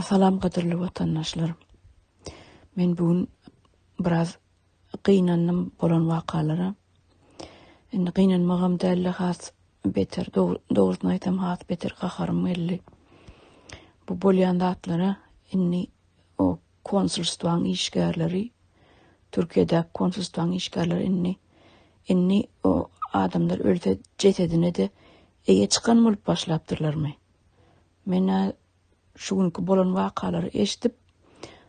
Salam gadyrly watandaşlar. Men bu gün biraz gynandym bolan wakalara. Indi gynanmagam dälde has beter dogrusyny aýtsam has beter gaharym geldi. Bu bolýan zatlara indi o konsulstwaň işgärleri Türkiýedäki konsulstwaň işgärleri indi indi o adamlar ölse jesedine-de eýe çykan bolup başlapdyrlarmy? Men-ä şu günki bolan wakalary eşidip,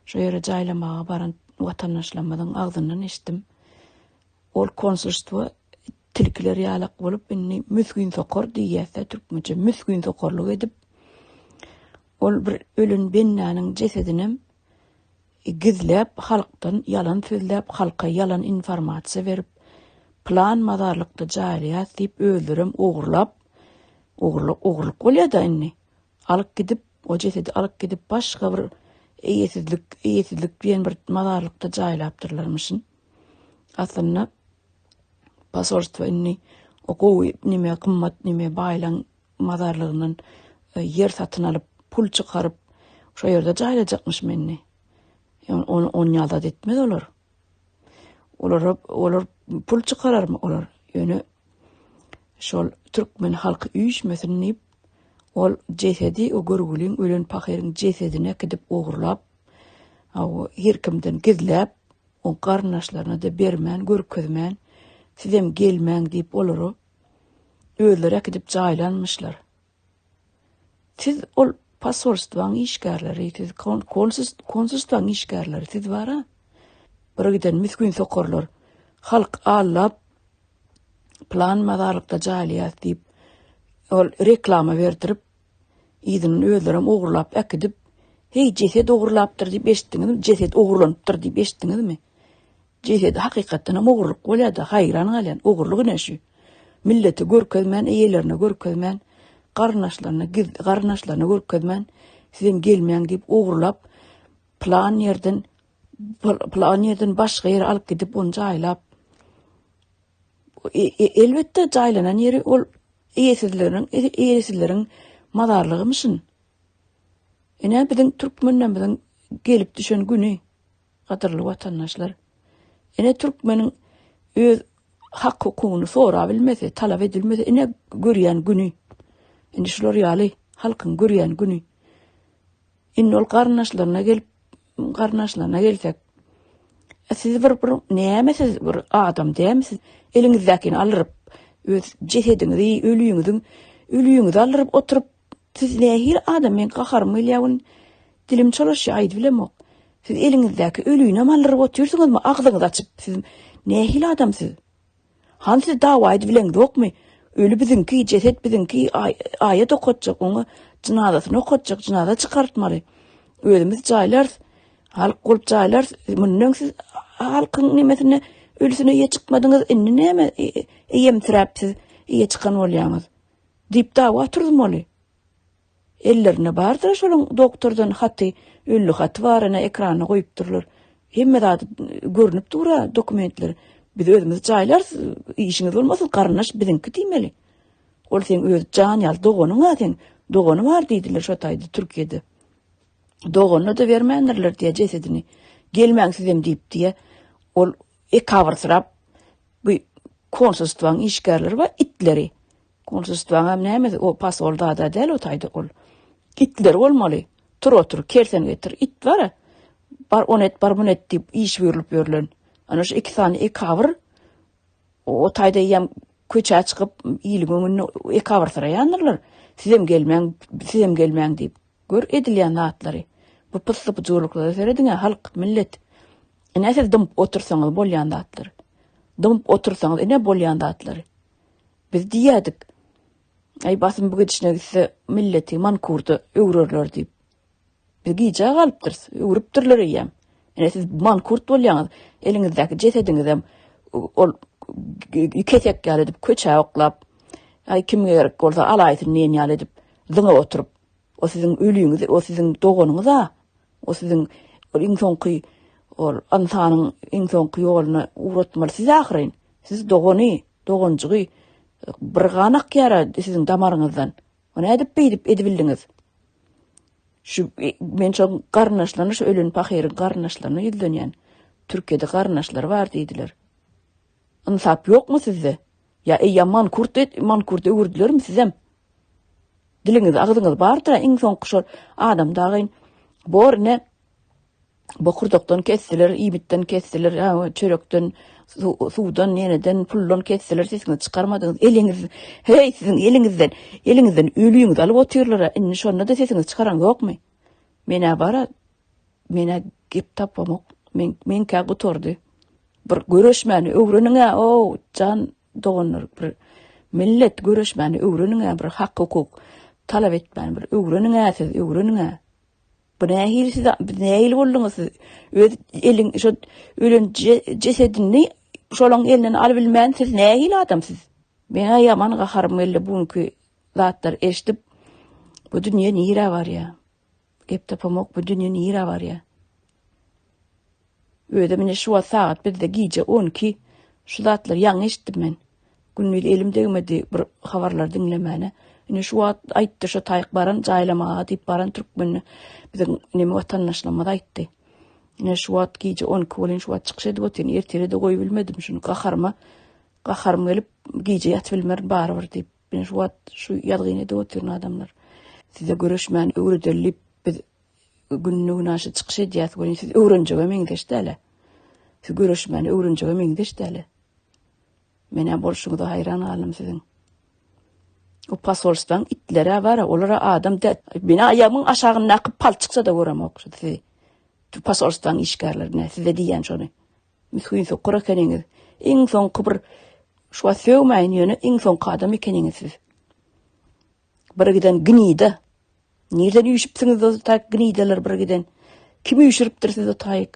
şo ýere jaýlamaga baran watandaşlarymyzyň agzyndan eşitdim. Ol konsulstwo tilkiler ýalak bolup, indi müsgin sokar diýýäs-dä türkmençe, müsgin sokarlyk edip, ol bir ölen bendäniň jesedinem gizläp, halkdan ýalan sözläp, halka ýalan informasiýa berip, pylan mazarlykda jaýlaýas diýip, özlerem ogurlap, ogurlyk, ogurlyk bolýa-da indi. Alyp gidip, o jesedi alyp gidip, başga bir eýesizlik, eýesizlik diýen bir mazarlykda jaýlapdyrlarmyşyn. Aslynda posolstwo indi o gowy neme, gymmat neme baýlaň mazarlygyndan ýer satyn alyp, pul çykaryp, şo ýerde jaýlajakmyş meni. Ony on ýaly zat etmez olar. Olara olar pul çykararmy olar? Ýöne şol türkmen halky üýşmesin diýip, ol jesedi o görgüliň ölen pahyryň jesedini äkidip ogurlap, her kimden gizläp, o garyndaşlaryna-da bermän, görkezmän, sizem gelmäň diýip olara Özleri äkidip jaýlanmyşlar. Siz ol posolstwaň işgärleri, siz konsulstwaň işgärleri, siz bara bir giden misgin sokarlar. Halk allap plan mazarlykda jaýlaýas diýip, ol reklama berdirip, yzyndan özlerem ogurlap äkidip, heý jeset ogurlapdyr diýip eşitdiňizmi? Jeset ogurlanypdyr diýip eşitdiňizmi? Jesedi hakykatdanam ogurlyk bolýada haýran galýan ogurlyk ine şu. Millete görkezmän eýelerine görkezmän garyndaşlaryna giz garyndaşlaryna görkezmän sizem gelmäň diýip ogurlap plan ýerden plan ýerden başga ýere alyp gidip ony jaýlap e, e, elbetde jaýlanan ýeri ol eýesizleriň eýesizleriň mazarlygymyşyn. Ine biziň türkmenlerimiziň gelip düşen güni. Gadyrly watandaşlar! Ine türkmeniň öz hak hukugyny sorabilmese, talap edilmese ine görýän güni. Indi şular ýaly halkyň görýän güni. Indi ol garyndaşlaryna gelip, garyndaşlaryna gelsek, e, siz bir bir näme siz bir adam dälmi siz? Eliňizdäkini aldyryp, öz jesediňizi, ölüňiziň ölüňizi aldyryp oturyp Siz nähili adam meň gaharym gelýär gün dilim çolaşýar aýdyp bilemok. Siz eliňizdäki ölünem aldyryp otyrsyňyzmy agzyňyzy açyp siz nähili adam siz. Hany siz dawa edip bileňzokmy öli biziňki jeset biziňki aýat okatjak oňa jynazasyny okatjak jynaza çykartmaly özümiz jaýlarys halk bolup jaýlarys mundan siz halkyň nemesine ölüsine eýe çykmadyňyz indi näme eýemsiräp siz eýe çykan bolýaňyz. Diýip dawa turuzmaly. Ellerinde bardyr şolaň doktordan haty, ölli haty bar ene ekranda goýupdyrlar. Hemme zady görnüp dur-a dokumentler. Biz özümiz jaýlarys, işiňiz bolmasyn, garyndaş biziňki diýmeli. Ol seň öz jan ýaly doganyň-a seň. Dogany bar diýdiler şo taýda Türkiýede. Doganyna-da bermändirler diýä jesedini. Gelmäň sizem diýip diýä. Ol ekabyrsyrap Bu konsulstwaň işgärleri bar, itleri. Konsulstwaňam nämesi, o pasol zada däl o taýda ol. Itleri bolmaly. Tur otur, kersen getir. It bar-a. Bar ony et, bar muny et diýip iş buýrulyp ýörlen. Ana şu iki sany ekabyr o taýda eýýäm köçä çykyp iliň öňünde ekabyrsyraýandyrlar. Sizem gelmäň, sizem gelmäň diýip. Gör edilýän zatlary. Bu pyssy-pyjurlyklara serediň-ä, halk, millet. Ine siz dymyp otursaňyz bolýan zatlar. Dymyp otursaňyz ine bolýan zatlary. Biz diýýädik. Aý basym bu gidişine gitse milleti mankurda öwrerler diýip. Biz gijä galypdyrys, öwrüpdirler eýýäm. Ine siz mankurt bolýaňyz. Eliňizdäki jesediňizem ol kesek ýaly edip köçä oklap, aý kim gerek bolsa alaýsyn diýen ýaly edip zyňyp oturyp. O siziň öliňiz, o siziň doganyňyz-a. O siziň ol iň soňky ol ynsanyň iň soňky ýoluna ugratmaly siz ahyryn. Siz dogany, doganjygy bir gan akýar siziň damaryňyzdan. O nädip beýdip edibildiňiz? Şu men şo garyndaşlaryna şu ölen pahyryň garyndaşlaryna ýüzlenýän. Türkiýede garyndaşlary bar diýdiler. Ynsap ýokmy sizde? Ýa eýýäm mankurt et, mankurt öwürdilermi sizem? Diliňiz, agzyňyz bardyr-a iň soňky şol adam dagyn bor ine bokurdakdan kesdiler, iýmitden kesdiler, çörekden, suwdan, ýeneden, puldan kesdiler, sesiňizi çykarmadyňyz. Eliňiz, heý, siziň eliňizden, eliňizden ölüňizi alyp otyrlar-a, indi şonda-da sesiňizi çykaraňzokmy? Men-ä bar-a, men-ä gep tapamok, men, meňkä gutardy. Bir göreşmäni öwreniň-ä, o, jan doganlar, bir millet göreşmäni öwreniň-ä, bir hak-hukuk talap etmäni bir öwreniň-ä siz, öwreniň-ä. Bu nähili siz nähili bolduňyz siz? Öz eliň şo ölen jesedini şolaň elinden alybilmän siz nähili adam siz? Meňä ýaman gaharym geldi bu günki zatlary eşidip. Bu dünýe nirä barýa? Gep tapamok bu dünýe nirä barýa? Özem ine şu wagt sagat bizde gije 12. Şu zatlary ýaňy eşitdim men. Gündiz elim degmedi bir habarlary diňlemäne. Ine şu wagt aýtdy şo taýyk baran jaýlamaga diýip baran türkmenine biziň neme watandaşlarymyz aýtdy. Ine şu wagt gije 12 bolýan şu wagt çykyş edip otyryn. Ertire-de goýubilmedim şuny gaharyma. Gaharym gelip gije ýatyp bilmerin barybir diýip. Ine şu wagt şu ýazgyny edip otyryn adamlar. Size göreşmäni öwredeli diýip biz günde-günaşa çykyş edýäs welin siz öwrenjege meňzeş däl-ä. Siz göreşmäni öwrenjege meňzeş däl-ä. Men-ä bolşuňyza haýran galdym siziň. O posolstwaň itleri-ä bar-a, olar-a adam däl. Men-ä aýagymyň aşagyndaky palçykça-da göremok şu sizi. Posolstwaň işgärlerine size diýýän şony. Misgin sokur ekeniňiz. Iň soňky bir şu wagt sögmäýin ýöne iň soňky adam ekeniňiz siz. Bir giden gnida. Nirden üýşüpsiňiz o taýyk gnidalar bir giden? Kim üýşüripdir sizi o taýyk?